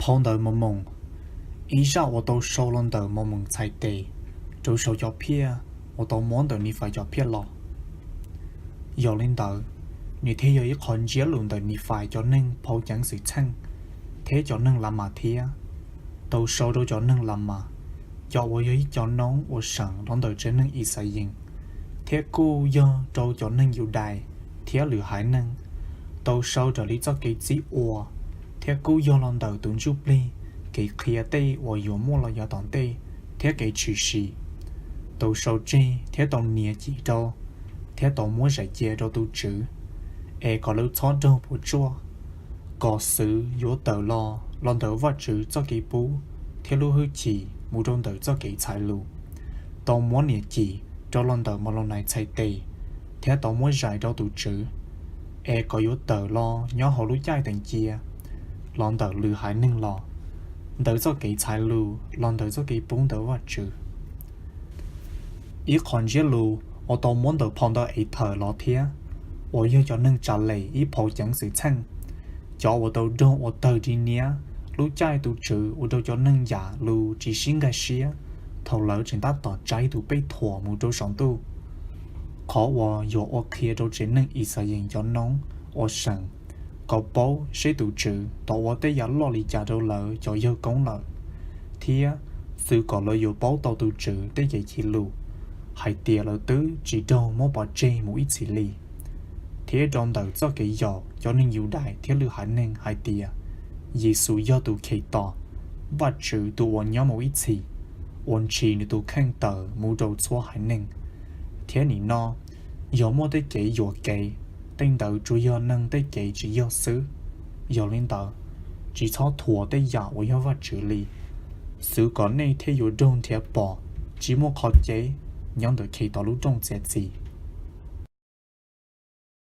Phau Ntawv Maumoos, ib zaj uas tau sau los ntawm Maumoos txhais tes rau saum cov phiaj uas tau muab ntawm Nifais cov phiaj los. Yog li ntawd, nws thiaj yog ib qho ntsiab lus ntawm Nifais cov neeg phau ceev xwm txheej thiab cov neeg Lamas thiab, tau sau rau cov neeg Lamas, cov uas yog ib cov noob uas seem los ntawm tsev neeg Ixayees, thiab kuj yog rau cov neeg Yudais thiab lwm haiv neeg, tau sau raws li txoj kev txib ua, thiab kuj yog los ntawm tus ntsuj plig kev qhia tej uas yuav muaj los yav tom ntej thiab kev tshwm sim, tau sau tseg thiab tau nias cim rau, thiab tau muab zais cia rau tus Tswv, es kom lawv txhob raug puas tsuaj, kom xwv yuav tawm los los ntawm Vajtswv txoj kev pub thiab lub hwj chim mus rau ntawm txoj kev txhais lus, tau muab nias cim rau los ntawm Maulaunais txhais tes, thiab tau muab zais rau tus Tswv, es kom yuav tawm los nyob hauv lub caij teem cia los ntawm lwm haiv neeg los ntawm txoj kev txhais lus los ntawm txoj kev pub ntawm Vajtswv. Ib qho ntsiab lus uas tau muab ntawm phau ntawv Ethaws los thiab, uas yog cov neeg Tsalees ib phau ceev xwm txheej, cov uas tau raug ua tawg ri niab lub caij tus Tswv ua rau cov neeg yam lus tsis sib nkag siab thaum lawv tseem tab tom tsaib tus pej thuam mus rau saum ntuj. Qhov uas yuav ua qhia rau tsev neeg Ixayees cov noob uas seem, kom paub seb tus Tswv tau ua tej yam loj li cas rau lawv cov yawg koob lawm, thiab xwv kom lawv yuav paub tau tus Tswv tej kev chim lus, hais tias lawv twb tsis raug muab pov tseg mus ib txhis li, thiab rau ntawm txoj kev yaum cov neeg Yudais thiab lwm haiv neeg hais tias Yexus yog tus Khetos, Vajtswv tus uas nyob mus ib txhis, uas ntshis nws tus kheej tawm mus rau txhua haiv neeg. Thiab nim no, yog muaj tej kev yuam kev, tej ntawd tsuas yog neeg tej kev tsis yog xwb. Yog li ntawd, tsis txhob thuam tej yam uas yog Vajtswv li, xwv kom nej thiaj yuav raug nrhiav pom tsis muaj qhov cev nyob ntawm Khetos lub rooj txiav txim.